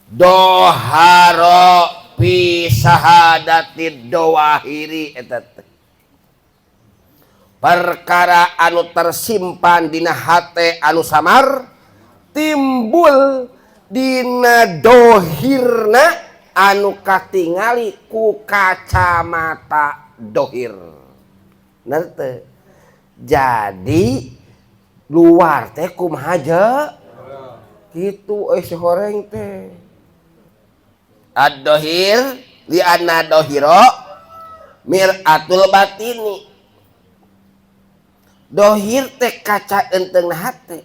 Doharo fi sahadati dawahiri eta teh. Perkara anu tersimpan dina hate anu samar timbul dina dohirna anu katingali ku kacamata dohir. Bener teu? Jadi luar teh kumaha je? Kitu euy si horeng teh. Ad-dohir li anna dohiro mir'atul batini. Dohir teh kaca enteng hate.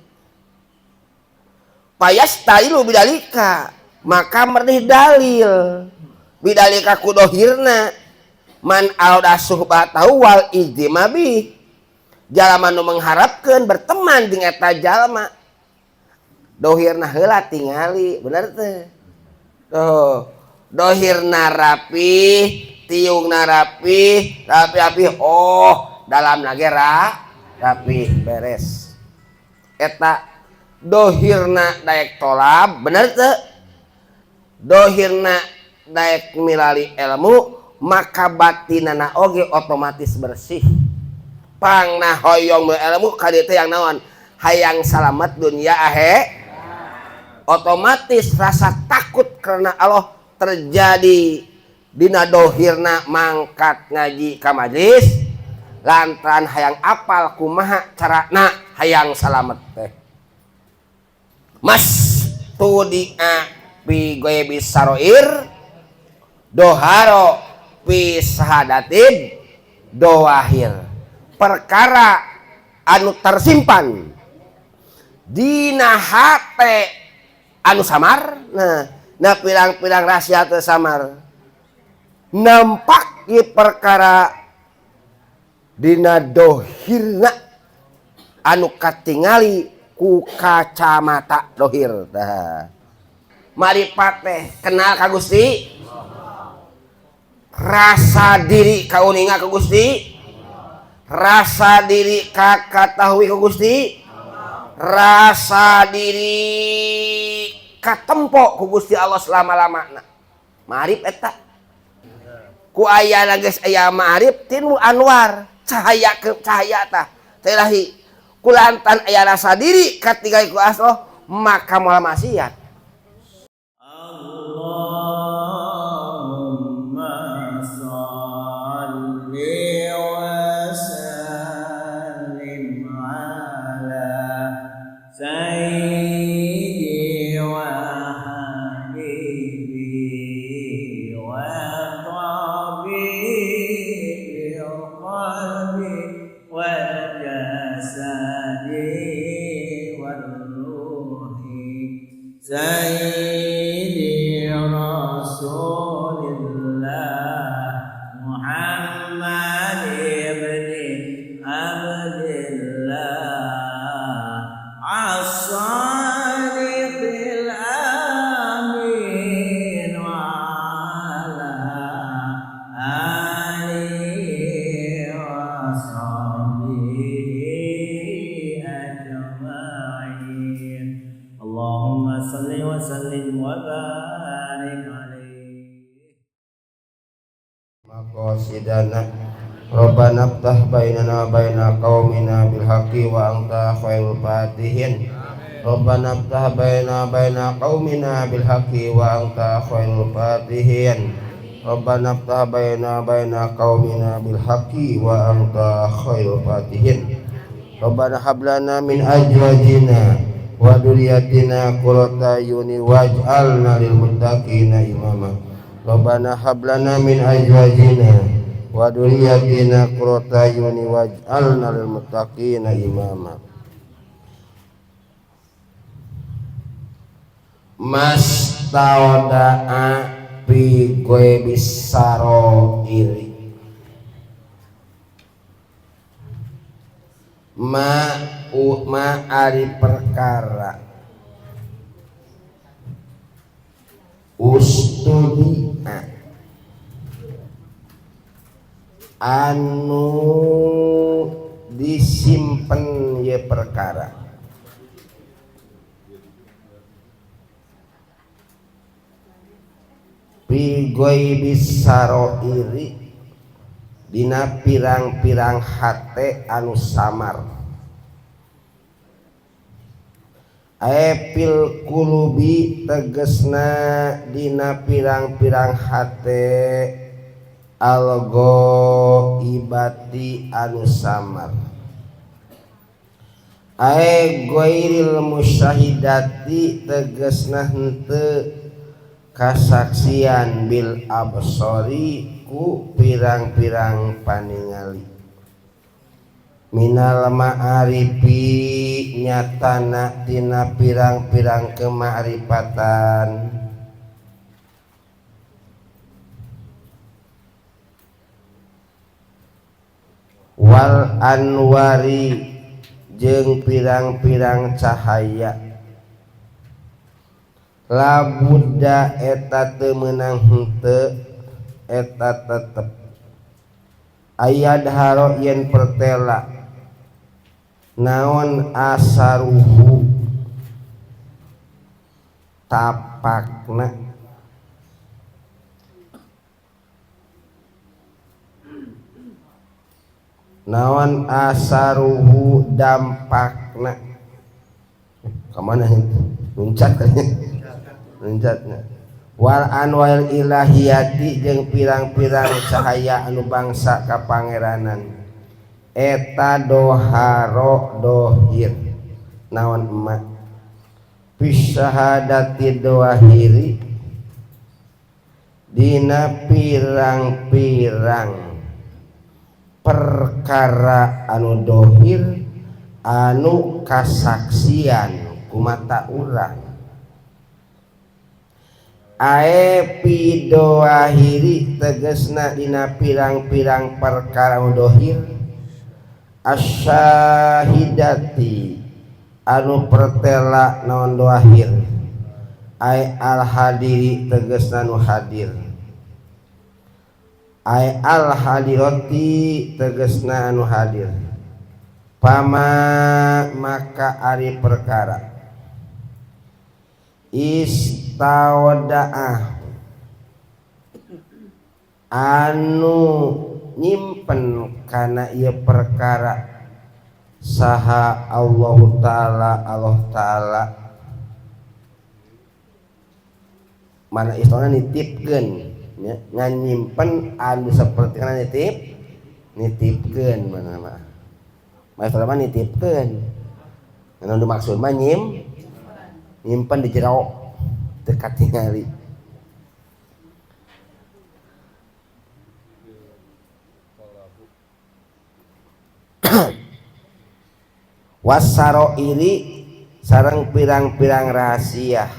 Payastailu bidalika, maka merdih dalil bidalika ku dohirna man alda suhbatahu wal ijtima bih. Jalma nu mengharapkeun berteman jeung eta jalma dohirna heula tingali, bener teh? Tuh, dohirna rapi, tiungna rapi, rapi-rapi, oh dalamna ge rapi, beres. Eta dohirna daek tolab, bener teu? Dohirna daek milali ilmu, maka batinana oge otomatis bersih. Pangna hoyong meuli ilmu ka dieu teh yang naon? Hayang salamet dunia ahe. Otomatis rasa takut karena Allah terjadi dina dohirna mangkat ngaji ka majelis lantaran hayang apal kumaha carana hayang salamet teh. Mas tudia fi ghaibis saroir doharo fi sahadatin doahir. Perkara anu tersimpan dina hate anu samar, nah pirang-pirang rahasia teu samar nampak ieu perkara dina dohirna anu katingali ku kacamata dohir. Tah maripat teh kenal ka Gusti, rasa diri kauninga ka Gusti, rasa diri kakatahui ka Gusti, rasa diri katempo ku Gusti Allah selama-lamana. Ma'arif eta ku aya geus aya ma'arif tinul anwar, cahaya ke cahaya tah teh kulantan aya rasa diri katingali ku Allah maka moal maksiat. Allahumma shalli wa sallim ala sayyidi wa habibi wa tabibi qalbi wa jasadi wa ruhi sayyidi Rasulillah Muhammad ibn Abdillah as-sadiqil amin wa ala alihi wa sahbihi ajma'in. Allahumma salli wa sallim wa barik alaihi. Maqasidana Rabbana ftah bainana wa baina qaumina bil haqqi wa anta khairul fatihin. Rabbana ftah bainana wa baina qaumina bil haqqi wa anta khairul fatihin. Rabbana ftah bainana wa baina qaumina bil haqqi wa anta khairul fatihin. Rabbana hab lana min azwajina wa dzurriyyatina qurrata a'yunin waj'alna lil muttaqina imama. Rabbana hab lana min azwajina wa dzurriyyatina qurrata a'yunin waj'alna lil muttaqina imama. Mastauda'a fi ghaibis sarairi ma u ma ari perkara ustudia anu disimpen ye perkara. Fi ghaibis saroiri dina pirang-pirang hate anu samar. Ae fil qulubi tegesna dina pirang-pirang hate al-ghaibati anu samar. Ae ghairil musyahidati tegesna henteu kasaksian bil absori ku pirang-pirang paningali. Minal ma'arifi nyatana tina pirang-pirang kemakrifatan. Wal anwari jeung pirang-pirang cahaya. Labudda eta teu meunang henteu eta tetep ayadharo yen pertela naon asaruhu tapakna naon asaruhu dampakna. Kamana luncat kayaknya luncatna. Wal anwar ilahiyati jeung pirang-pirang cahaya anu bangsa kapangeranan eta doharo dohir naon emak fisyahadati dohiri dina pirang-pirang perkara anu dohir anu kasaksian ku mata urang. Ae pidoahiri tegesna dina pirang-pirang perkara dohir asyahidati anu pertela naon dohir ae al hadiri tegesna nu hadir ae al hadirati tegesna anu hadir. Pama maka ari perkara istaudaah anu nyimpen kana ieu perkara saha Allah Ta'ala Allah Ta'ala mana istana nitipkeun nya ngan nyimpen anu saperti kana nitipkeun mana mah maksudna mah nitipkeun anu maksud mah nyimpen di jero teu katingali. Wasaro iri sareng pirang-pirang rahasia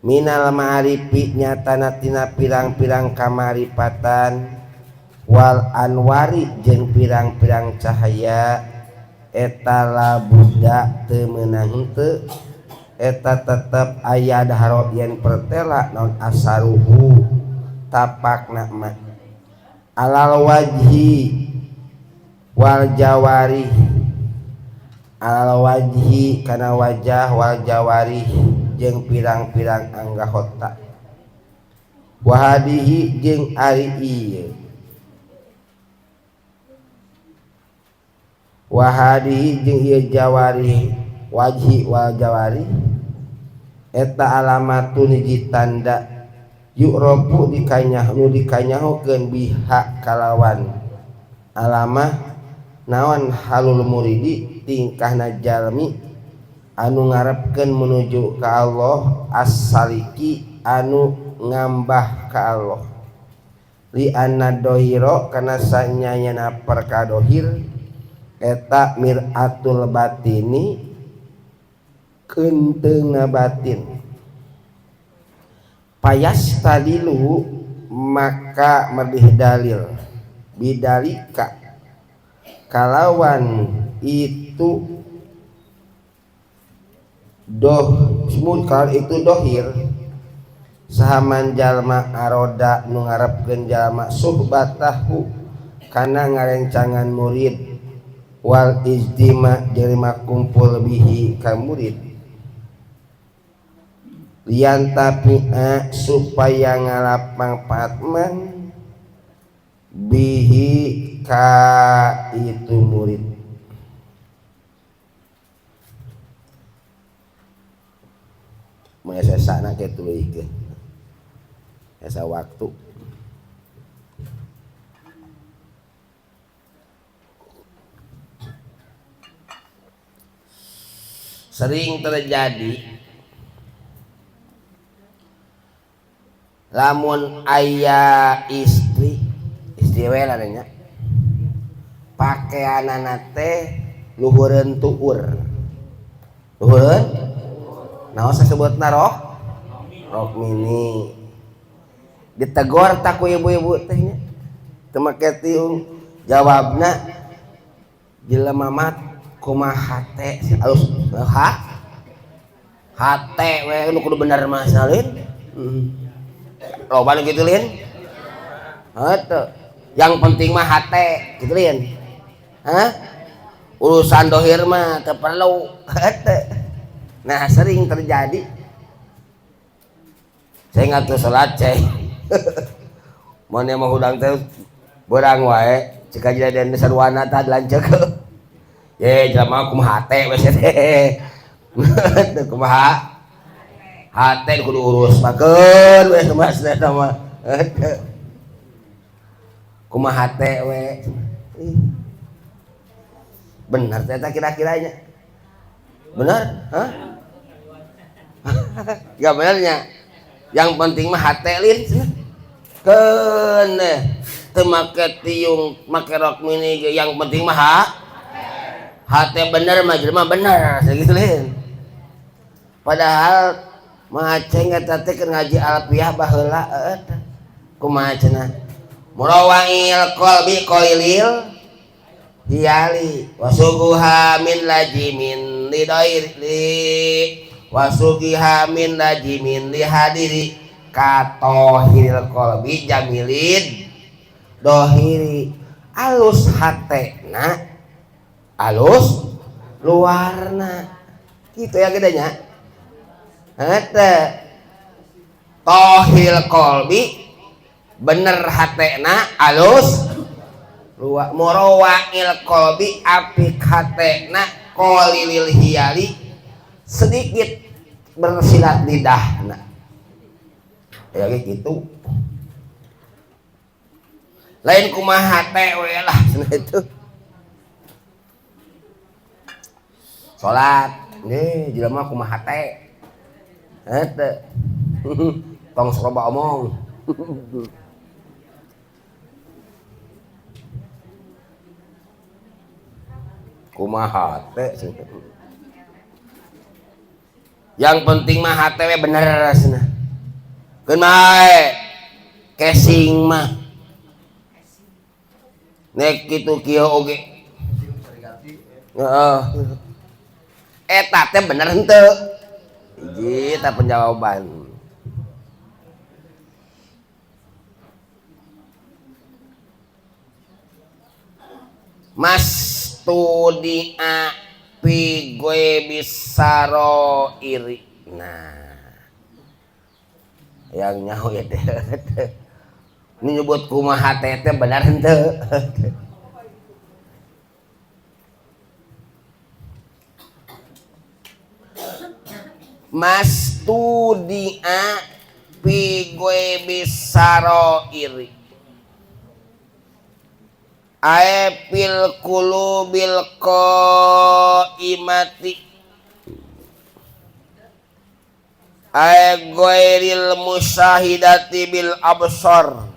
minal ma'arifi nyatana tina pirang-pirang kamaripatan wal anwari jeung pirang-pirang cahaya eta labuda teu meunang henteu eta tetep aya daharo yen pertela naon asaruhu tapakna mah alal wajhi wal jawarih alal wajhi kana wajah wal jawarih jeung pirang-pirang anggahota wahadihi jeung ari ieu wahadihi jeung ieu jawarih wajhi wal jawarih eta alamatun hiji tanda yu'rafu dikanyah nu dikanyahokeun biha kalawan alamah naon halul muridi tingkahna jalmi anu ngarepkeun menuju ka Allah as-saliki anu ngambah ka Allah li anna dohiro kana sanyana perkara dohir eta miratul batini keunteungna batin payastadilu maka merdih dalil bidalika kalawan itu doh kalau itu dohir sahaman jalma aroda nu ngarepkeun jalma suhbatahu kana ngarencangan murid wal ijtima jelema kumpul bihi ka murid. Lian tapi'a supaya ngalap manfaat man bihi ka itu murid. Mun sesana kitu leuwihkeun. Esa waktu. Sering terjadi lamun aya istri istri we nya pakeanana teh luhureun tuur luhureun naon sasebutna rok rok mini ditegor tak ku ibu-ibu teh nya teu make tiung jawabna jelema mah kumaha hate alus ha hate we nu kudu bener mah salin loba nu kitu lin heuh yang penting mah hate kitu lin hah urusan dohir mah teu perlu heuh. Nah sering terjadi saya ngatur salat cai mun mah hudang teh beurang wae cik kajadian sarwana tah lanceuk ye jelema kumaha hate we teh kumaha hate kudu urus makeun we mas teh mah kumaha hate we bener teh kira-kiranya bener hah enggak benernya yang penting mah hate lin keun teu make tiung make rok mini yang penting mah hate bener mah jelema bener sakitu lin. Padahal mah aceng eta teh keur ngaji alfiah baheula eta kumaha cenah murawail qalbi qalilil hiyali wasuguha min lajimin lidairi wasugiha min lajimin lihadiri katohiril qalbi jamilid dohiri alus hatena alus luarna gitu ya gedenya hate tohil qalbi bener hatena alus luar murawail qalbi apik hatena qalilil hiyali sedikit bersilat lidahna ya gitu lain kumaha hate we lah cenah itu salat nih jelema kumaha hate hate tong loba omong kumaha hate yang penting mah hate we bener cenah keun bae casing mah nek kitu kieu oge heeh eta teh bener henteu hiji eta penjawaban mas tudia pi gue bisaro iri. Nah yang nyaho ya teh ini nyebut kumaha teh teh bener henteu mas tudia pi gue bisaro iri ae fil qulubil qaimati ae ghairil musyahidati bil absar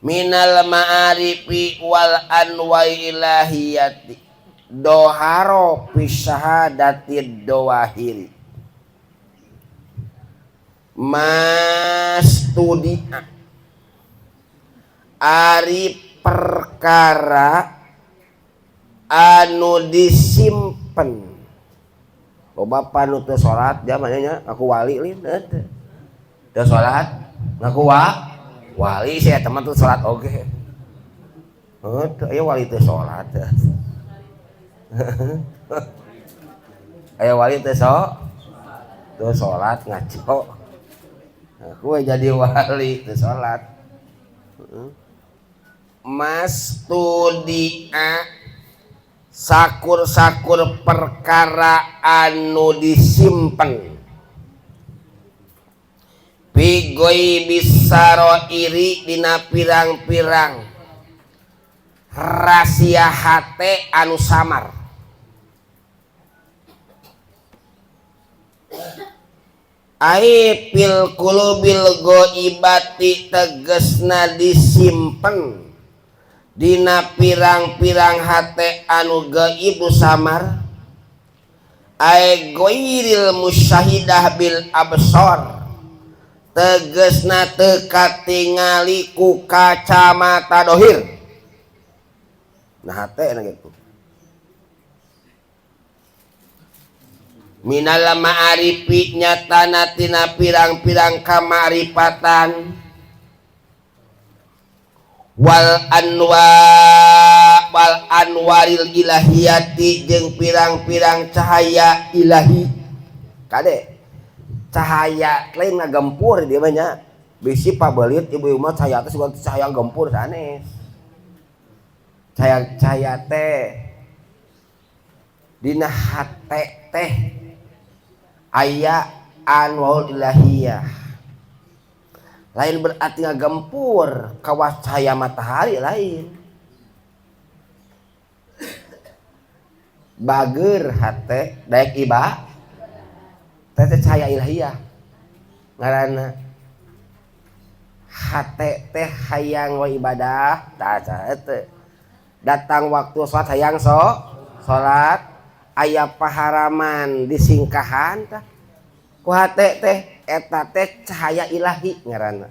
minal ma'arifi wal anwai ilahiyati doharo fi syahadati dawahiri mastudia ari perkara anu disimpen loba panu teu salat zamannya nya ngaku wali lin teu teu salat ngaku wali sia teman teu salat oge heuh teu aya wali teu salat aya wali teu Tuh salat ngaco. Nah, kue jadi wali teu salat. Mastudia sakur-sakur perkara anu disimpen pigoi bisaro iri dina pirang-pirang rahasia hate anu samar ai fil qulubil ghaibati tegesna disimpen dina pirang-pirang hate anu gaib samar ai ghairil musyahidah bil absar tegesna teu katingali ku kacamata dohir. Nah hate na gitu minal ma'arifi nyatana tina pirang-pirang kamaripatan wal anwa wal anwaril ilahiyati jeung pirang-pirang cahaya ilahi. Kade cahaya lain ngagempur dia banyak bisi pabelit ibu-ibu mah cahaya teh cahaya gempur sanes. Cahaya cahaya teh dina hate teh aya anwarul ilahiyah. Lain berarti ngagempur kawas cahaya matahari lain. Bager hate daek iba teh cahaya ilahiyah ngaranna. Hate teh hayang wa ibadah tah teh. Datang waktu salat hayang so salat aya paharaman disingkahan tah ku hate teh eta teh cahaya ilahi ngaranna.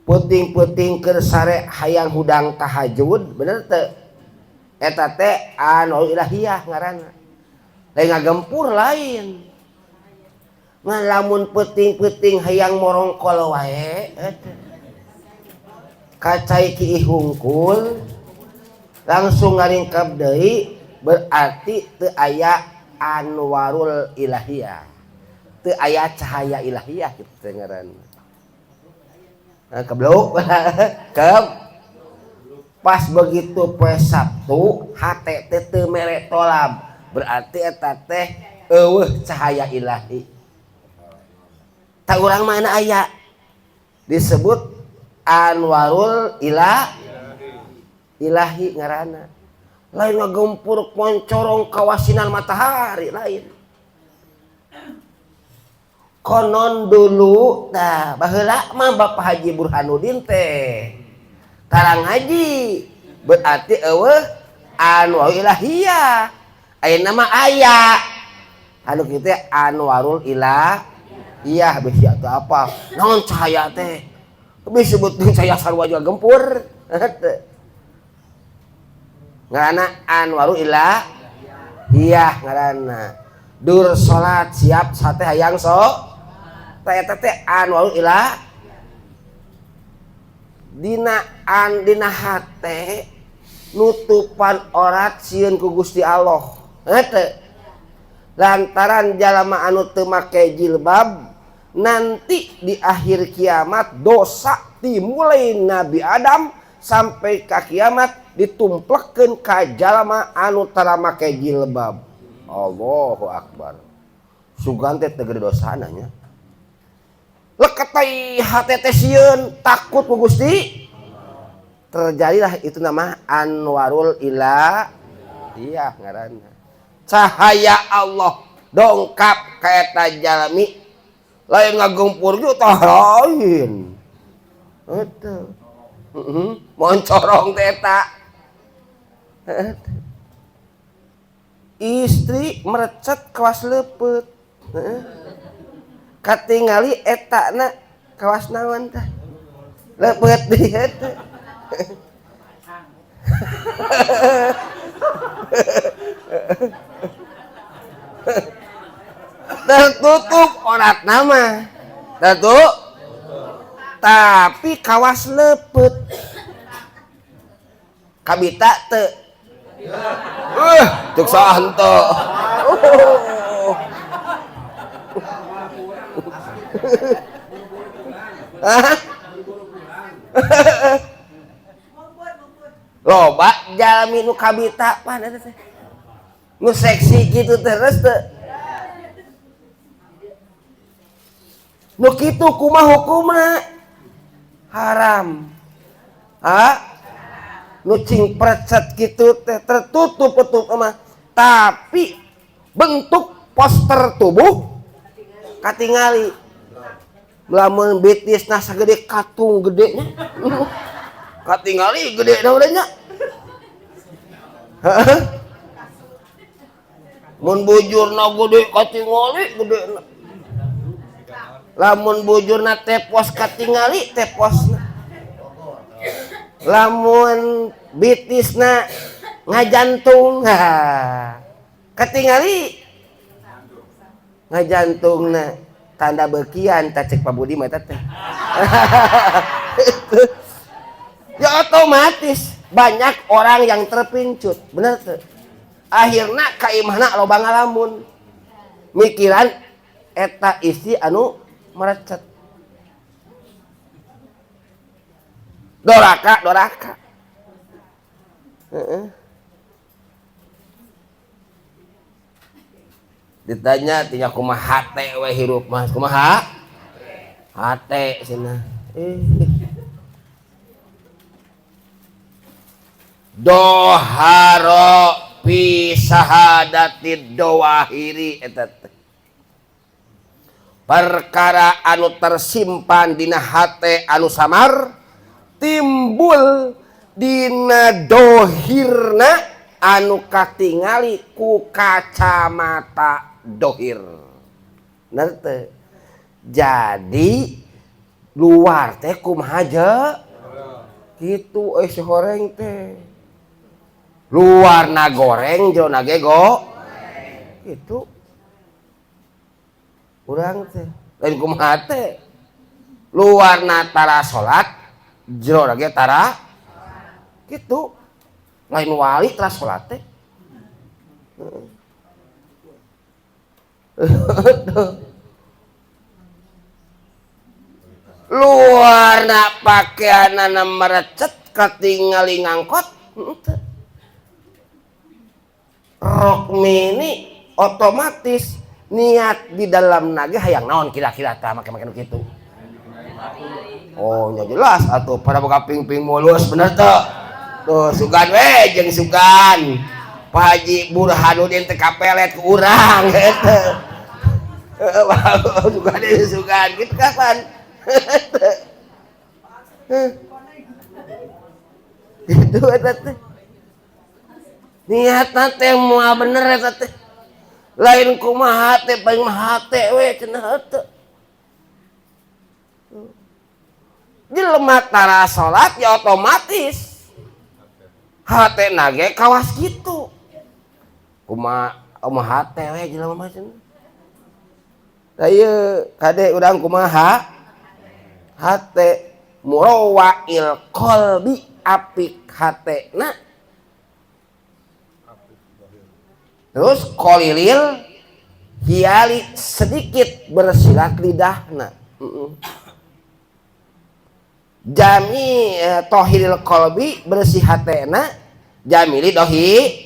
Puting-puting keur sare hayang hudang tahajud bener teu eta teh anu ilahiyah ngaranna. Lain ngagempur lain. Ngan lamun peuting-peuting hayang morongkol wae eta kacai ki hungkul langsung ngaringkap deui berarti teu aya anwarul ilahiyah. Teu aya cahaya ilahiyah kitu ngaranna. Nah, kebluk. Keb. Pas begitu poe Sabtu hate teh teu mere tolab berarti eta teh eueuh cahaya ilahi. Tah urang mana aya disebut anwarul ilahi ngaranna. Lain ngagempur poncorong kawasinan matahari lain. Konon dulu tah baheula mah Bapak Haji Burhanuddin teh tarang haji berarti eueuh anwarul ilahiyah. Ayeuna mah aya anu kitu anwarul ilahiyah bisi atuh apa naon cahaya teh bisi sebutkeun cahaya sarua juga gempur ngaranna anwarul ilahiyah ngaranna. Dur salat siap sate hayang so eta teh anwarul ilah dina an dina hate nutupan orat sieun ku Gusti Allah hate lantaran jalma anu teu make jilbab nanti di akhir kiamat dosa dimulai Nabi Adam sampai ka kiamat ditumplekeun ka jalma anu tara make jilbab. Allahu akbar. Sugan teh teu gede dosana nya. Leketai hate teh sieun takut ku Gusti. Terjadilah itu nama anwarul ilahiyah ngaranna. Cahaya Allah dongkap ka eta jalmi lain ngagempur ge tah lain. Eta. Heeh, moncorong teh eta. Istri merecet kawas leupeut. Heeh. Katingali etana kawas naon tah? Leupeut di eta. Tertutup orat nama. Tertutup. Tapi kawas leupeut. Kabita teu. Cuk saha henteu. Loba jalmi nu kabita pan eta teh. Nu seksi kitu terus teh. Nu kitu kumaha hukumna? Haram. Ha? Nu cing precet kitu teh tertutup tutup mah. Tapi bentuk poster tubuh katingali. Lamun betisna sagede katung gedenya. Katingali gede na udah nya. Mun bujurna gede katingali gede na. Lamun bujurna tepos katingali teposna. Lamun bitisna ngajantung ha. Katingali ngajantungna tanda bekian ta cek Pak Budi mah eta teh. Ya otomatis banyak orang yang terpincut, bener tuh. Akhirnya kaimahna loba ngalamun. Mikiran eta istri anu merecet. Doraka, doraka. Ditanya tinggal kumaha hate we hirup mah, kumaha? Hate cenah. Doharo fi sahadati dawahiri eta teh. Perkara anu tersimpan dina hate anu samar timbul dina dohirna anu katingali ku kacamata dohir. Nerte. Jadi luar teh kumaha je? Kitu euy si horeng teh. Luar na goreng jero na ge go. Kitu. Urang teh lain kumaha teh. Luar na tara salat jero na ge tara. Kitu. Lain wali tara salat teh. Luar na pakaianana merecet katingali ngangkot. Rok mini otomatis niat di dalam nage hayang naon kira-kira tah make-make nu kitu. Oh nya jelas atuh pada boga ping-ping mulus bener teu. Tuh sugan we jeung sugan. Pak Haji Burhanuddin teh kapelet ku urang eta. Sugan sugan kitu kapan. Itu eta teh. Niatna teh moal bener eta teh. Lain kumaha teh paling mah hate we cenah teh. Jelema tara salat ya otomatis hate nage kawas kitu. Kumaha kumaha hate we jelema mah cenah. Tah ieu kade urang kumaha? Hate murawail qalbi apik hatena. Terus kolilil hiali sedikit bersilat lidahna. Jami tohiril kolbi bersih hatena, jamili dohi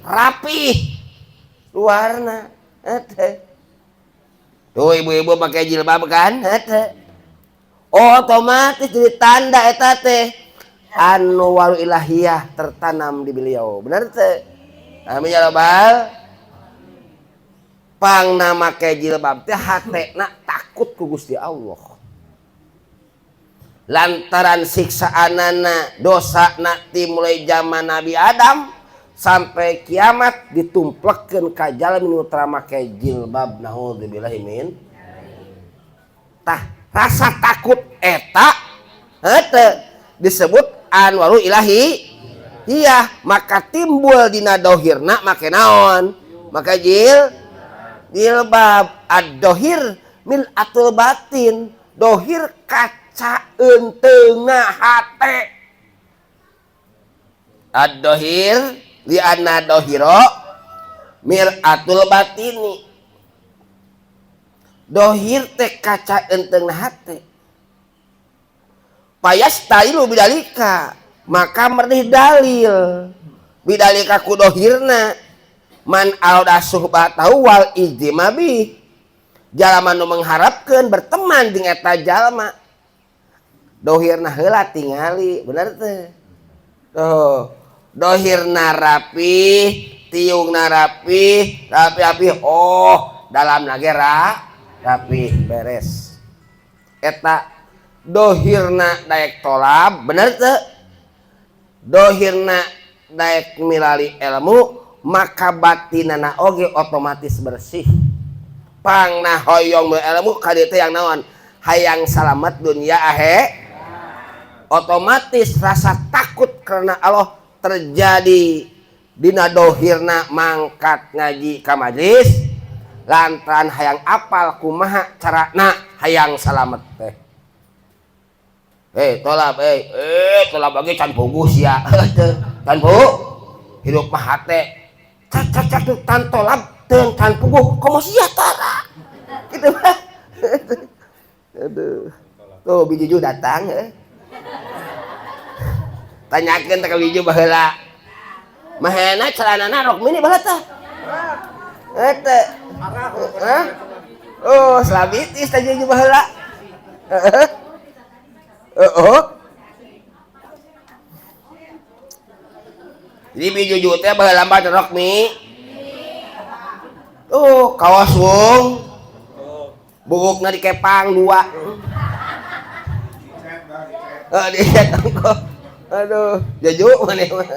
rapih luarna. Tuh ibu-ibu pakai jilbab kan? Otomatis jadi tanda eta teh anu waru ilahiyah tertanam di beliau. Bener teh? Amin ya rabbal. Pangna make jilbab teh hatena takut ku Gusti Allah. Lantaran siksaanana dosana ti mulai zaman Nabi Adam sampai kiamat ditumplekeun ka jalmi nu tara make jilbab, naudzubillahi min. Tah rasa takut eta henteu disebut anwaru ilahi. Iya, maka timbul dina dohirna make naon? Maka jilbab ad-dohir min atul batin. Dohir kaca eunteungna hate. Ad-dohir li anna dohiro mir'atul batini. Dohir teh kaca entengna hate. Payastailu bidalika, maka merdih dalil. Bidalika ku dohirna man alda suhbatahu wal ijtima bih. Jalma nu mengharapkeun berteman jeung eta jalma. Dohirna heula tingali, bener teh? Tuh, dohirna rapi, tiungna rapi, rapi-rapi, oh, dalamna ge rapi, beres. Eta dohirna daek tolab, bener teu? Dohirna daek milali ilmu, maka batinana oge otomatis bersih. Pangna hoyong ilmu ka dieu teh yang naon? Hayang salamet dunia ahe. Otomatis rasa takut karena Allah terjadi dina dohirna mangkat ngaji ka majelis lantaran hayang apal kumaha carana hayang salamet teh. Tolab, tolab lagi can puguh sia. Can puguh. Hidup mah hate. Cat cat cat tan tolab teu can puguh komo sia tara. Kitu mah. Aduh. Tuh Bi Juju datang Tanyakeun teh ka Bi Juju baheula. Mahena celanana rok mini baheula teh. Eta. Hah? Oh, selabitis teh Juju baheula. Heeh. Oh. Jadi Bi Juju teh baheula mah rok mi. Tuh, kaos wung. Bugukna dikepang dua. Oh, dicet ongkoh. Aduh, Juju mana mah.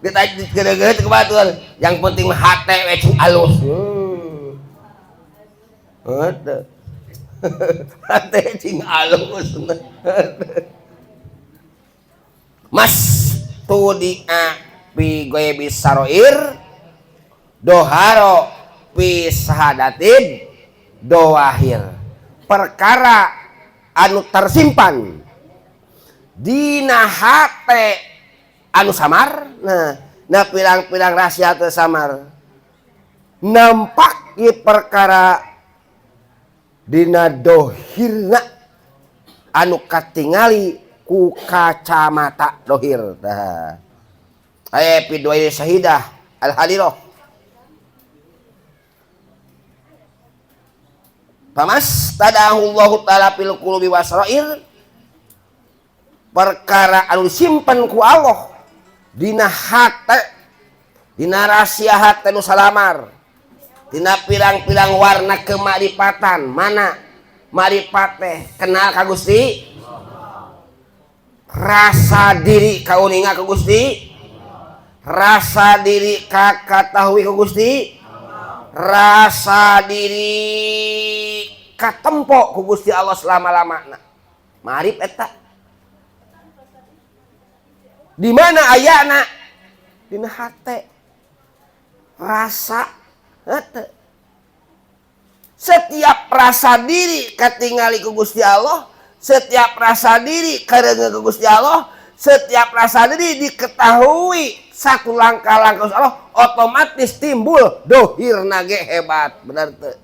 Ditanya gede-gede ke batur. Yang penting mah hate we cing alus. Hate. Hate cing alus. Mas tudia pi goebi saroir doharo pi sahadatin doahir. Perkara anu tersimpan dina hate anu samar, nah pirang-pirang rahasia teu samar nampak ieu perkara dina dohirna anu katingali ku kacamata dohir. Tah aya pi dua syahidah al hadiroh pamas tadahullahu ta'ala fil qulubi wasrair, perkara anu disimpen ku Allah dina hate, dina rahasia hate nu salamar, dina pirang-pirang warna kemaripatan, mana maripat teh kenal ka Gusti, rasa diri kauninga ka Gusti, rasa diri ka katahui ka Gusti, rasa diri katempo ku Gusti Allah selama-lamana. Marif eta. Di mana ayana? Dina hate. Rasa hate. Setiap rasa diri katingali ku Gusti Allah, setiap rasa diri kareungeun ku Gusti Allah, setiap rasa diri diketahui satu langkah-langkah Allah, otomatis timbul dohirna ge hebat, bener teu?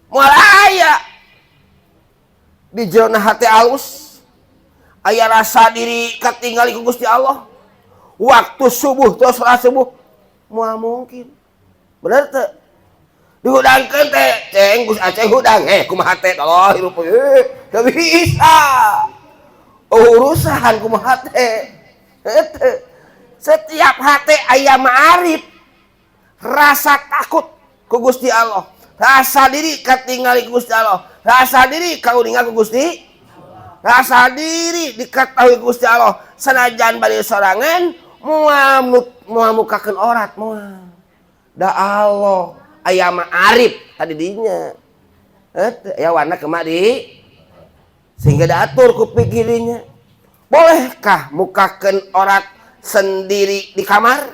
Moal aya di jerona hate alus, aya rasa diri katingali ku Gusti Allah. Waktu subuh terus salat subuh moal mungkin. Bener teu? Dihudangkeun teh, ceng Gus Aceh hudang, kumaha teh Allah hirup teu bisa. Urusan kumaha teh. Setiap hate aya ma'arif, rasa takut ku Gusti Allah, rasa diri katingali ku Gusti Allah, rasa diri kauninga ku Gusti, rasa diri diketahui ku Gusti Allah. Sanajan bari sorangan moal mukakeun orat moal. Da Allah aya ma'arif tadi dinya. Eta aya warna kemari sehingga diatur ku pikirinya. Bolehkah mukakeun orat sendiri di kamar?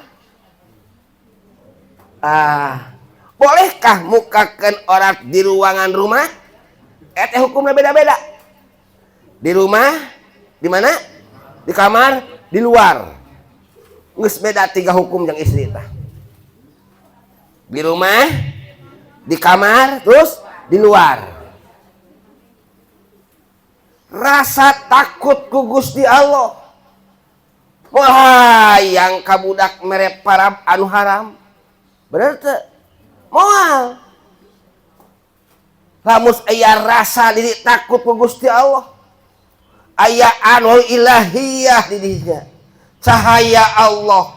Bolehkah mukakeun orat di ruangan rumah? Eta hukumnya beda-beda. Di rumah, di mana? Di kamar, di luar. Geus beda tiga hukum jeung istri tah. Di rumah, di kamar, terus di luar. Rasa takut ku Gusti Allah. Wah, yang kabudak mere parab anu haram. Bener teu? Moal. Lamun aya rasa diri takut ku Gusti Allah. Aya anu ilahiyah di dirinya. Cahaya Allah.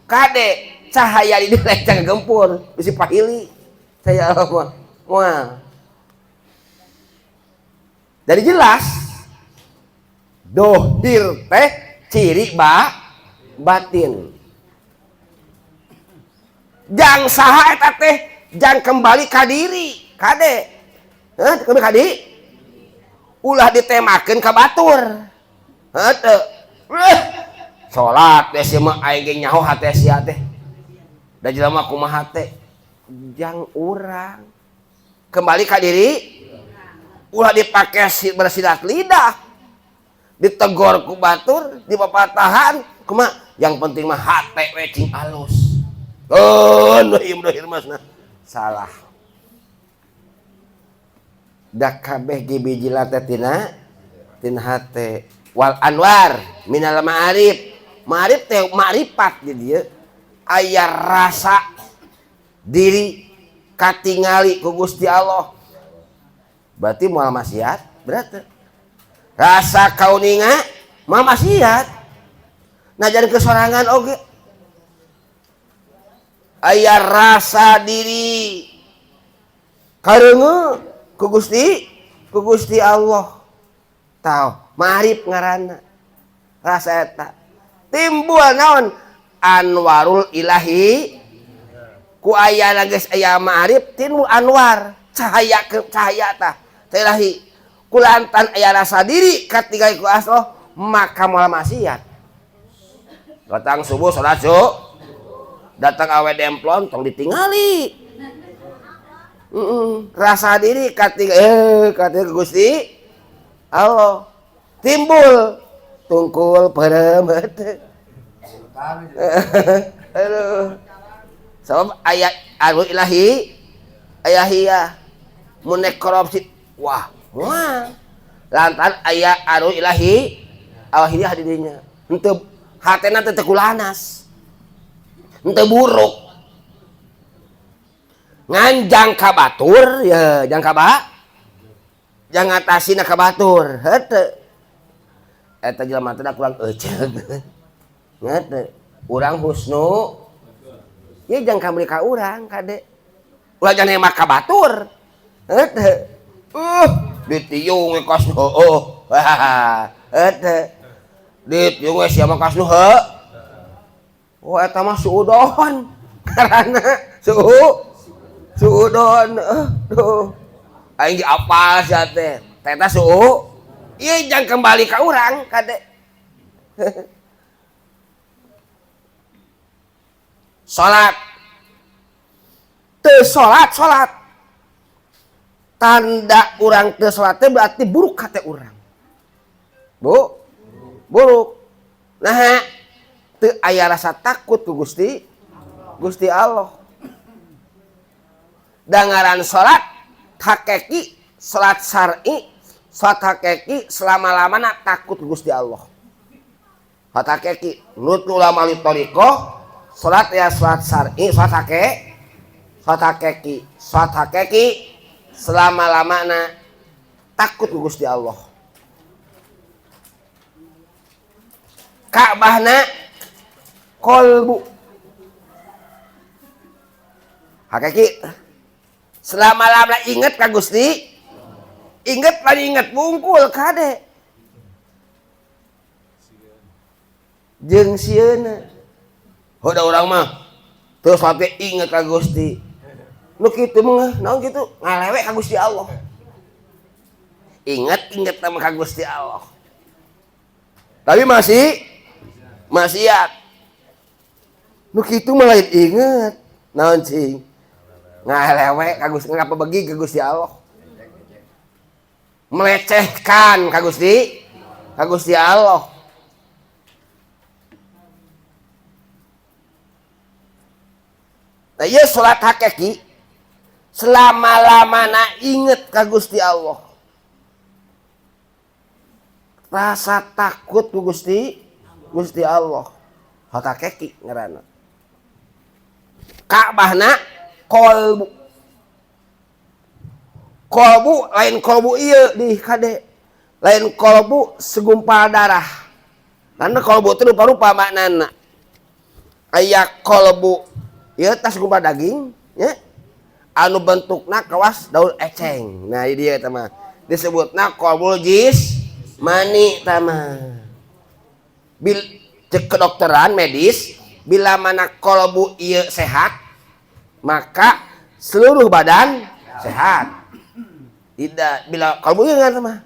Kade cahaya di diri jangan gempur, bisi pahili. Cahaya Allah mah. Moal. Jadi jelas dohir teh ciri batin. Jang saha eta teh jang kembali ka diri, kade. Heuh, kembali ka diri. Ulah ditemakeun ka batur. Heuh teu. Salat teh sia mah aing ge nyaho hate sia teh. Da jelema kumaha teh? Jang urang. Kembali ka diri. Ulah dipake bersilat lidah. Ditegor ku batur, dipapatahan, kumaha? Yang penting mah hate we cing alus. Keun we ieu dohir masna. Salah. Da kabeh ge bijila teh tina hate. Wal anwar minal ma'arif. Ma'arif teh ma'rifat di dieu. Aya rasa diri katingali ku Gusti Allah. Berarti moal maksiat, berarti rasa kauninga moal maksiat. Nah jadi kesorangan oge. Aya rasa diri kareuneu ku Gusti Allah. Tah, ma'rif ngaranna. Rasa eta timbul naon? Anwarul ilahi. Ku aya geus aya ma'rif timbul anwar, cahaya ke cahaya tah ilahi. Kulantan aya rasa diri katingali ku Allah maka moal maksiat. Datang subuh salat subuh, datang awe demplon tong ditingali. Rasa diri katingali Gusti Allah timbul tungkul peureum heuh. Aduh. Sabab aya anu ilahi aya mun nek korupsi wah moal. Lantaran aya anu ilahi alahiyah di dinya. Henteu hatena teh teu kulanas. Henteu buruk. Nganjang ka batur ya, jang ka ba? Jang ngatasina ka batur, henteu. Eta jelema teh kurang euceug. Ngerti? Urang husnu ieu jang ka meuli ka urang kade. Ulah jangan nembak ka batur. Henteu. Ditiung we kas nu heueuh. Henteu. Ditiung we sia mah kas nu heueuh. Oh eta mah suudon. Karana suudon. Aduh. Aing ge apal sia teh. Eta suu. Ieu jang kembali ka urang kade. Salat. Teu salat, salat. Tanda urang teu salat teh berarti buruk hate urang. Bu, buruk. Nah, teu aya rasa takut ku Gusti Allah. Dangaran salat hakiki, salat syar'i, salat hakiki selama-lamana takut ku Gusti Allah. Salat hakiki menurut ulama thariqah, salat ya salat syar'i, salat hakiki, salat hakiki, salat hakiki selama-lamana takut ku Gusti Allah. Ka'bahna kolbu. Hakiki selama-lama inget ka Gusti, inget lan inget bungkul kade. Jeung sieuna. Hoda urang mah terus sampai inget ka Gusti. Nu kitu mah naon kitu ngalewe ka Gusti Allah. Inget-inget sama ka Gusti Allah. Tapi masih maksiat. Nu kitu mah lain inget. Naon cing? Ngalewe ka Gusti, ngapa begi ka Gusti Allah. Melecehkan ka Gusti Allah. Nah ieu salat hakiki selama-lamana inget ka Gusti Allah. Rasa takut ku Gusti Gusti Allah. Hakiki ngaranna. Ka'bahna qalbu. Qalbu lain qalbu ieu di kade. Lain qalbu segumpal darah. Karena qalbu itu rupa-rupa maknana. Aya qalbu ieu tas segumpal daging nya. Anu bentukna kawas daun eceng. Nah ieu dia eta mah disebutna qalbul jismani eta mah. Bil cek kedokteran medis bila mana qalbu ieu sehat maka seluruh badan sehat. Tidak bila qalbu ieu ngan mah.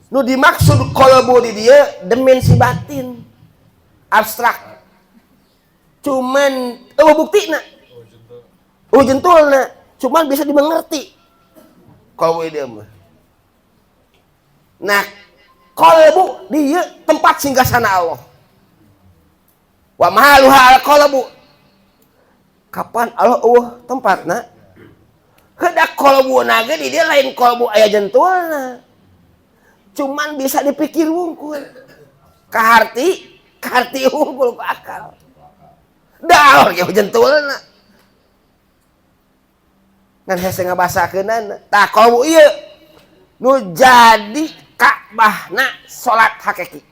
Nu dimaksud qalbu di dieu dimensi batin abstrak. Cuman eueuh buktina. Oh jentulna, cuman bisa dimengerti. Qalbu dia mah. Nah, qalbu dia tempat singgasana Allah. Wa mahaluha al-qalbu. Kapan Allah eueuh tempatna? Heudak qalbuna ge di dia lain qalbu aya jentulna. Cuman bisa dipikir wungkul. Kaharti, kaharti wungkul ku akal. Dah ge jentulna. Ngan hese ngabasakeunana. Tah qalbu ieu nu jadi Ka'bahna salat hakiki.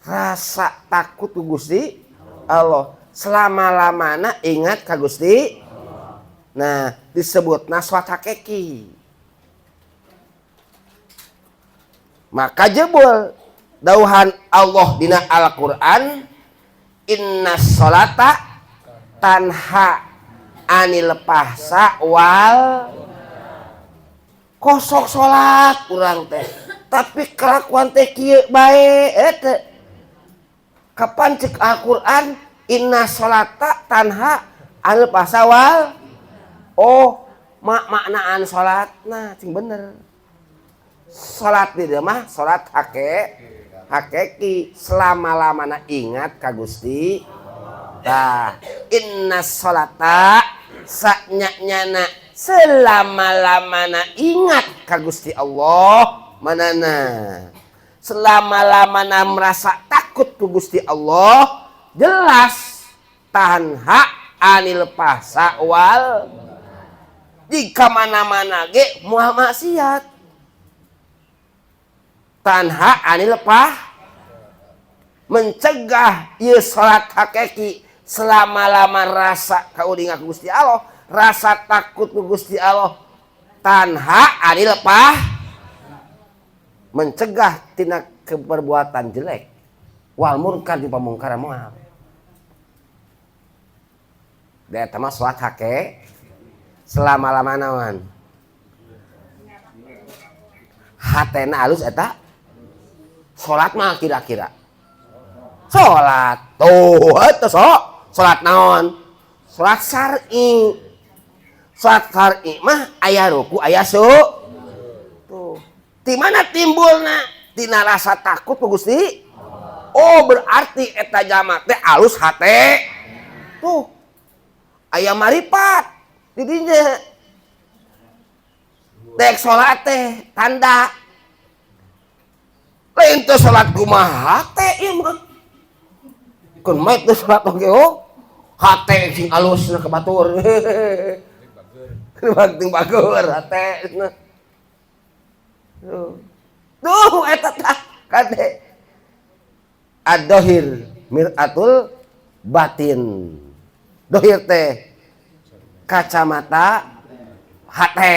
Rasa takut ku Gusti Allah. Selama-lamana ingat ka Gusti. Nah, disebutna salat hakiki. Maka jebul dauhan Allah dina Al-Qur'an, inna sholata tanha anil fahsa wal kosok salat urang teh tapi kelakuan teh kieu bae eta. Kapan cek Al-Qur'an inna sholata tanha anil fahsa wal, oh maknaan salatna cing bener. Salat di dieu mah salat hakiki selama-lamana ingat ka Gusti. Tah inna sholata saknya-nyana selama-lamana ingat ka Gusti Allah manana. Selama-lamana merasa takut ku Gusti Allah jelas tanha anil fahsa wal. Jika mana-mana ge moal maksiat. Tanha anil fah mencegah ieu salat hakiki selama-lama rasa kaulinga ku Gusti Allah, rasa takut ku Gusti Allah, tanha anil fah mencegah tina keperbuatan jelek wal munkar di pamungkar moal. Da eta mah salat hake selama-lama naon? Hatena alus eta salat mah kira-kira. Salat tuh eta sok salat naon? Salat syar'i. Salat syar'i mah aya ruku aya su. Tuh. Di mana timbulna? Tina rasa takut ku Gusti. Oh berarti eta jalma teh alus hate. Tuh. Aya maripat di dinya. Dek salat teh tanda. Lain teh salat kumaha hate ieu mah. Keun mah teh salat oge oh. Hate sing alusna ka batur. Bagting bagur hate. Tuh. Tuh eta tah kade. Ad-dohir miratul batin. Dohir teh kacamata hate.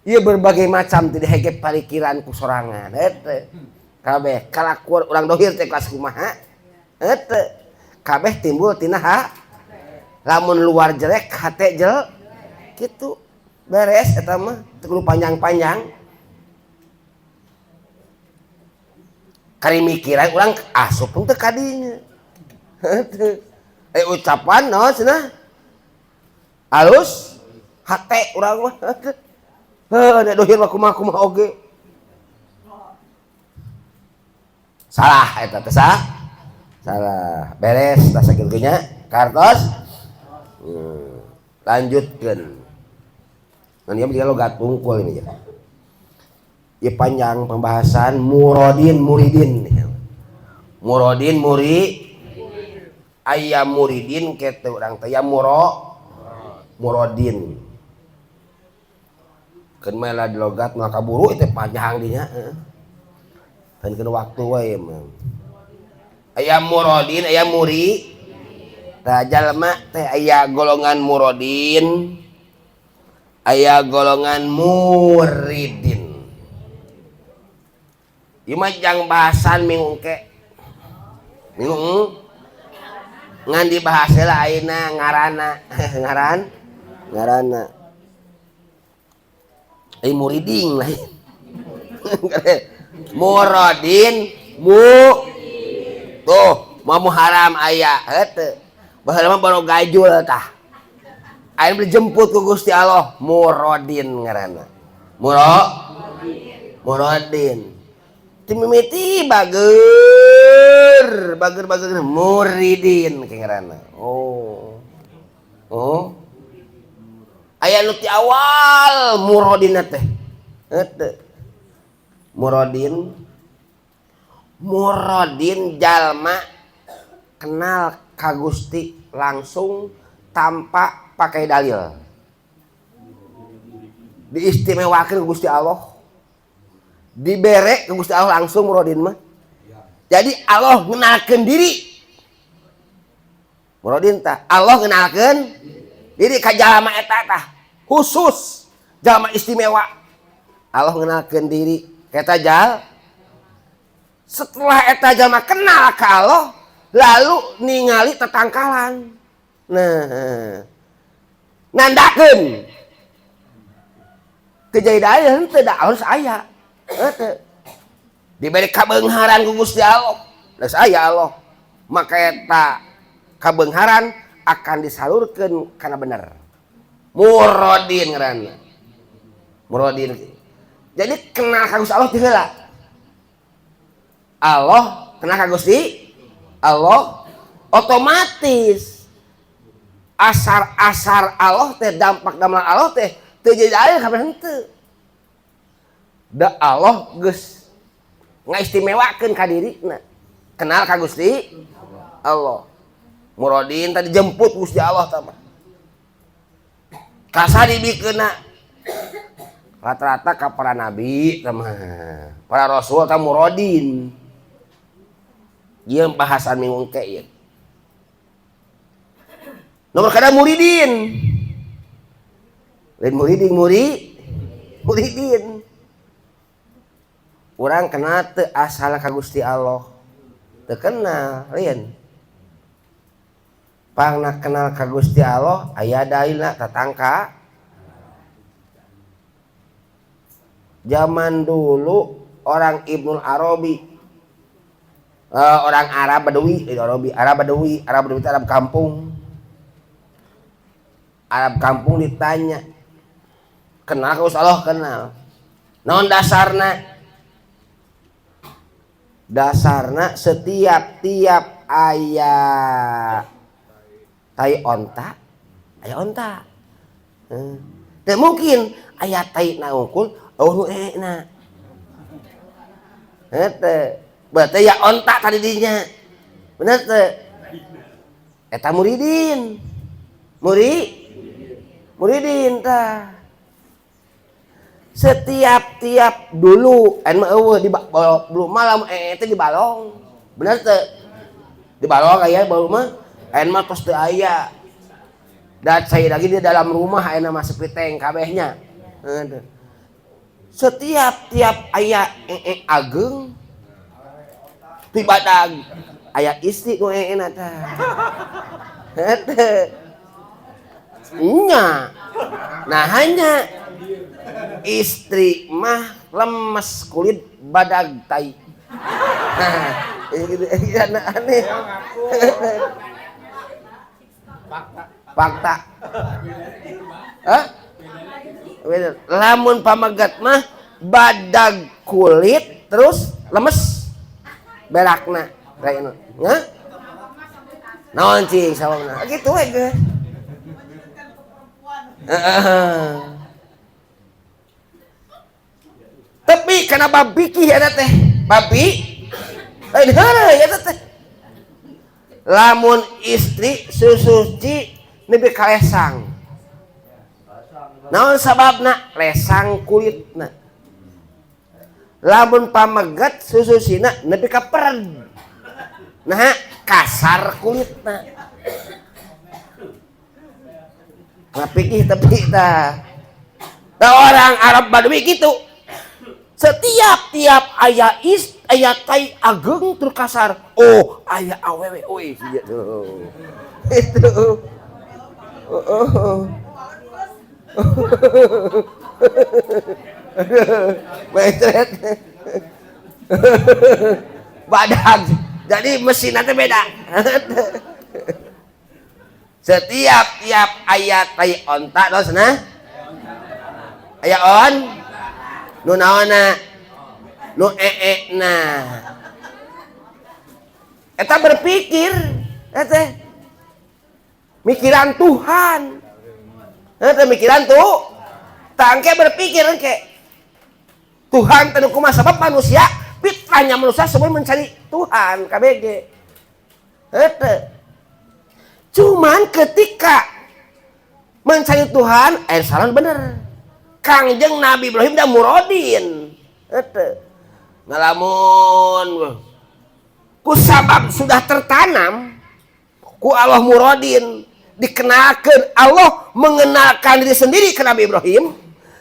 Ieu berbagai macam tidak hege parikiran ku sorangan eta. Kabeh kalakuan urang dohir teh kelas kumaha? Eta. Kabeh timbul tina ha. Lamun luar jelek hate jel kitu. Beres eta mah teu kudu panjang-panjang. Kari mikiran urang asup teu kadinya. Eh ucapan naon cenah? Alus hate urang mah. Heuh da dohir mah kumaha-kumaha oge. Salah eta teh sah. Salah. Beres tah sakitu nya. Kartos. Lanjutkeun. Ngan ieu mah logat tungkul ini ya. Ieu panjang pembahasan murodin muridin. Murodin muri aya muridin kitu urang teh ya murodin. Keun mah lah di logat mah kaburu itu panjang dinya heeh. Kan waktu wae mah. Aya murodin aya muri. Tah jalma teh aya golongan murodin, aya golongan muridin. Ieu mah jang bahasan minggu engke. Minggu ngan dibahas heula ayeuna ngaranna. Ngaranna. Ai muriding lain. Murodin mu tuh mau haram aya heuh. Baheula mah baru gajul tah. Ayeuna dijemput ku Gusti Allah murodin ngaranna. Murodin. Timimiti bager bager bager muridin ke ngaranna. Oh. Oh. Aya nu ti awal murodin teh. Heuh. Murodin. Murodin jalma kenal ka Gusti langsung tanpa pakai dalil. Diistimewakeun ku Gusti Allah. Dibere ku Gusti Allah langsung murodin mah. Jadi Allah ngenalkeun diri. Murodin tah Allah ngenalkeun diri ka jalma eta tah. Khusus jalma istimewa. Allah ngenalkeun diri ka eta jal. Setelah eta jalma kenal ka Allah, lalu ningali tetangkalan. Nah, nandakeun. Kejadian henteu da harus aya. Henteu. Diberi kabeungharan ku Gusti Allah. Geus aya Allah. Maka eta kabeungharan akan disalurkeun kana bener. Murodin ngaranna. Murodin. Jadi kenal ka Gusti Allah ti heula. Allah kenal ka Gusti Allah otomatis asar-asar Allah teh dampak damelan Allah teh teu jadi aya kabeh henteu. Da Allah geus ngaistimewakeun ka dirina. Kenal ka Gusti Allah. Murodin tadi jemput Gusti Allah tah mah. Kasa dibikeunna rata-rata ka para nabi tah mah. Para rasul tah murodin. Ieu bahasan minggu engke ieu. Nomor kada muridin. Lain muridin muridin. Urang kenal teu asal ka Gusti Allah. Teu kenal, lain. Pangna kenal ka Gusti Allah aya dalilna tatangka. Zaman dulu orang Ibnul Arabi, orang Arab Badui, Arabi, Arab Badui, Arab Badui itu Arab kampung. Arab kampung ditanya, kenal ka Gusti Allah? Kenal. Naon dasarna? Dasarna setiap tiap aya tai onta, aya onta. Teu mungkin aya tai na unggul, eueuh nu eena. Heuh. Berarti ya onta tadi dinya. Bener teu? Eta muridin. Muridin tah. Setiap tiap dulu anu mah eueuh di belum malam teh di balong. Bener teu? Di balong aya baru mah anu mah tos teu aya. Dan saya lagi di dalam rumah aya mah sepi teng kabehnya. Heuh. Setiap tiap aya ageng tibadag aya istri nu ee-na tah. Heuh. Nya. Nah hanya istri mah lemes kulit badag tai. Nah, gitu, aneh. Fakta. Hah? Lamun pamegat mah badag kulit terus lemes berakna. Hah? Naon cing sawangna? Gitu we geus. Heeh. Tapi kana bab fikih eta teh, babi lain heureuy eta teh. Lamun istri susuci nepi ka lesang. Naon sababna? Lesang kulitna. Lamun pameget sususina nepi ka pered. Nah, kasar kulitna. Nah, pikir tepi tah. Nah, orang Arab Badui gitu. Setiap tiap aya is aya tai ageng tur kasar. Oh, aya awewe euy gitu. Itu. Oh. Betret. Badag. Jadi mesin nanti beda. Setiap tiap ayat tai onta dos nah. Aya on nu naonna nu ee-na. Eta berpikir eta mikiran Tuhan. Eta mikiran tuh tangke berpikir engke Tuhan teu kumaha sabab manusia fitrahnya manusia semua mencari Tuhan KBG. Eta. Cuman ketika mencari Tuhan salah bener. Kangjeng Nabi Ibrahim dan murodin. Eta. Ngalamun ku sabab sudah tertanam ku Allah murodin dikenalkan Allah mengenalkan diri sendiri ke Nabi Ibrahim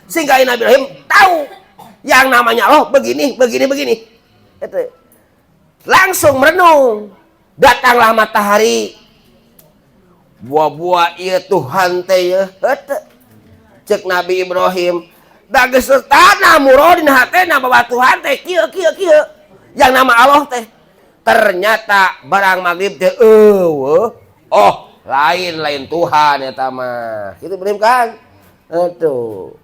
sehingga Nabi Ibrahim tahu yang namanya Allah begini begini begini. Eta. Langsung merenung, datanglah matahari, buah-buah ieu Tuhan teh ye. Eta. Cek Nabi Ibrahim da geus tertanam murodin hatena bahwa Tuhan teh kieu kieu kieu yang nama Allah teh. Ternyata barang maghrib teh eueuh, oh lain lain Tuhan eta mah. Kitu Ibrahim kan. Atuh.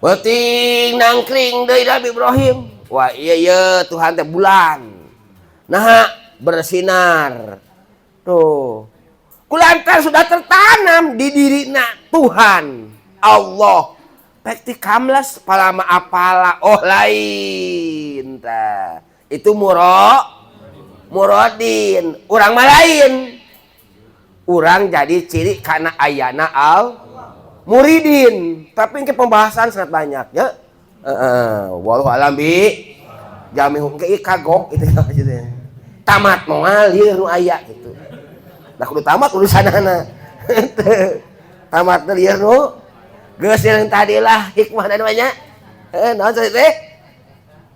Penting nangkring deui Nabi Ibrahim. Wah iya iya Tuhan teh bulan. Nah bersinar. Tuh. Kulantaran sudah tertanam di dirina Tuhan Allah. Pek ti kamles palama apala oh lain tah. Itu murodin. Urang mah lain. Urang jadi ciri karena ayana al muridin. Tapi ini pembahasan sangat banyak ya. Wallahu alam bi jami ke kagok gitu maksudnya. Tamat moal ieu nu aya gitu. Dah kudu tamat urusanana. Tamat lieur nu geus yang tadi lah hikmah namanya. Heeh, naon teh?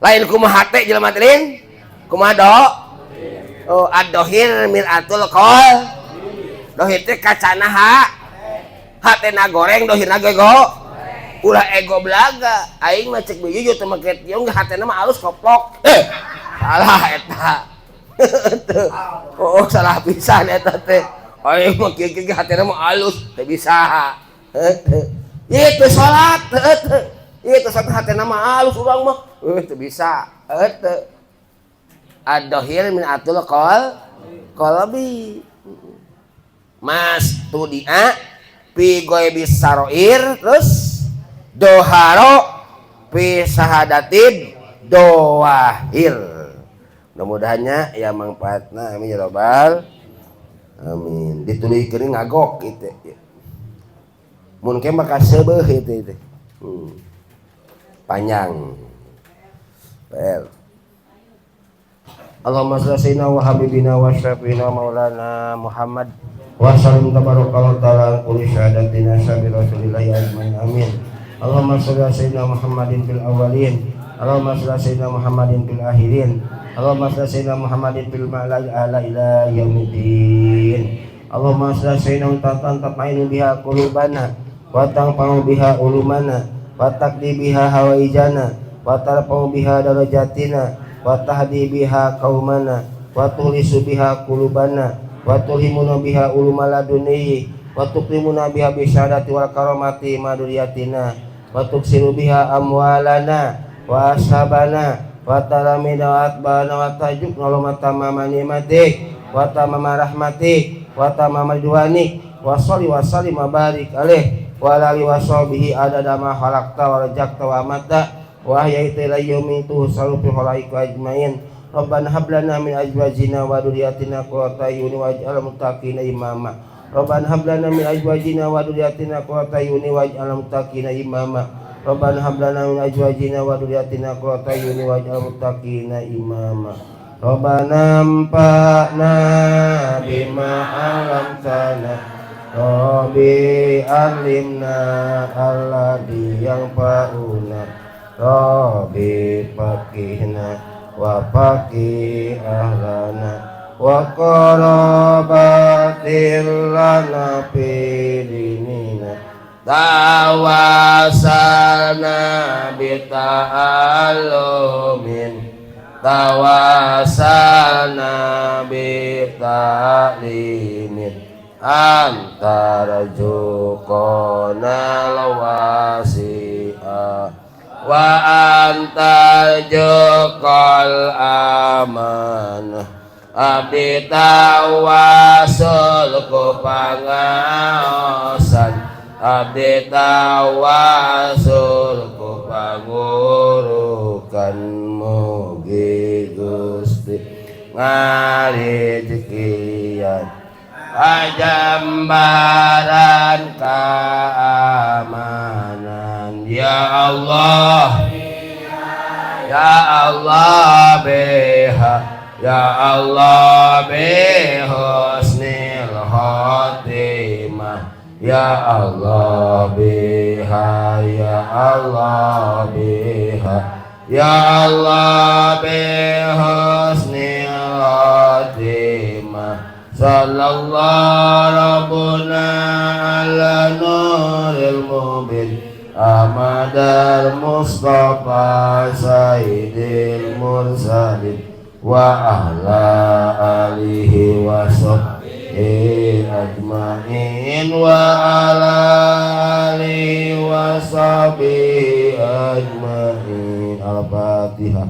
Lain kumaha hate jelema teh lain? Kumaha do? Oh, ad-dohir miratul qol. Dohir teh kacana ha. Hatena goreng dohirna ego. Ulah ego belaga. Aing mah cek beuyu teu make tiung hatena mah alus koplok. Salah eta. Oh, salah pisan eta teh. Aing mah kieu-kieu hatena mah alus teu bisa. Ieu teu salat, heueuh. Ieu teu salat hatena mah alus urang mah. Teu bisa. Heueuh. Ad-dohir min atul qol qalbi. Mas tudia fi ghaibis saroir terus doharo fi sahadatin doahir. Mudah-mudahannya ya manfaatna amin ya rabbal amin. Dituluykeun ngagok kitu. Mun ke maka seubeuh itu itu. Panjang. Well. Allahumma shalli sayyidina wa habibina wa syafina maulana Muhammad wa sallim tabarakallahu ta'ala kulli syahadatina sabi rasulillahi ajmain amin. Allahumma shalli sayyidina Muhammadin fil awwalin, Allahumma shalli sayyidina Muhammadin fil akhirin, Allahumma shalli sayyidina Muhammadin fil ma'la'il a'la ila yaumiddin. Allahumma shalli sayyidina tatan tatmainu biha qulubana wa tanfa'u biha ulumana wa taqdi biha hawaijana wa tarfa'u biha darajatina wa tahdi biha qaumana wa tuhlisu biha qulubana wa tulhimuna biha ulumal laduni wa tukrimuna biha bisyadati wal karamati maduriyatina wa tuksiru biha amwalana wa ashabana wa talamina wa atbana wa tajukna lama tamama nimatik wa tamama rahmatik wa tamama ridwanik wa sholli wa sallim wa barik alaih wa ala alihi wa sahbihi adada ma khalaqta wa razaqta wa amatta wa ahyaita ila yaumi tuhsaru fi khalaiki ajmain. Rabbana hab lana min azwajina wa dzurriyyatina qurrata a'yun waj'alna muttaqina imama. Rabbana hab lana min azwajina wa dzurriyyatina qurrata a'yun waj'alna muttaqina imama. Rabbana hab lana min azwajina wa dzurriyyatina qurrata a'yun waj'alna muttaqina imama. Rabbana anfa'na bima 'allamtana Rabbi 'allimna alladzi yanfa'una Rabbi faqihna wa faqih ahlana wa qarabatil lana fi dinina tawasalna bi ta'allumin tawasalna bi ta'limin anta razuqana lawasi'a wa anta jukal amanah abdi tawasul ku pangaosan abdi tawasul ku pangurukan mugi Gusti ngarejekian ajambaran keamanan. Ya Allah, ya Allah biha, ya Allah bihusnil khotimah, ya Allah biha, ya Allah biha, ya Allah bihusnil khotimah. Sallallahu rabbuna ala nuril mubin Ahmadal Mustafa Sayyidil Mursalin wa ala alihi wa sahbihi ajmain wa ala alihi wa sahbihi ajmain. Al-Fatihah.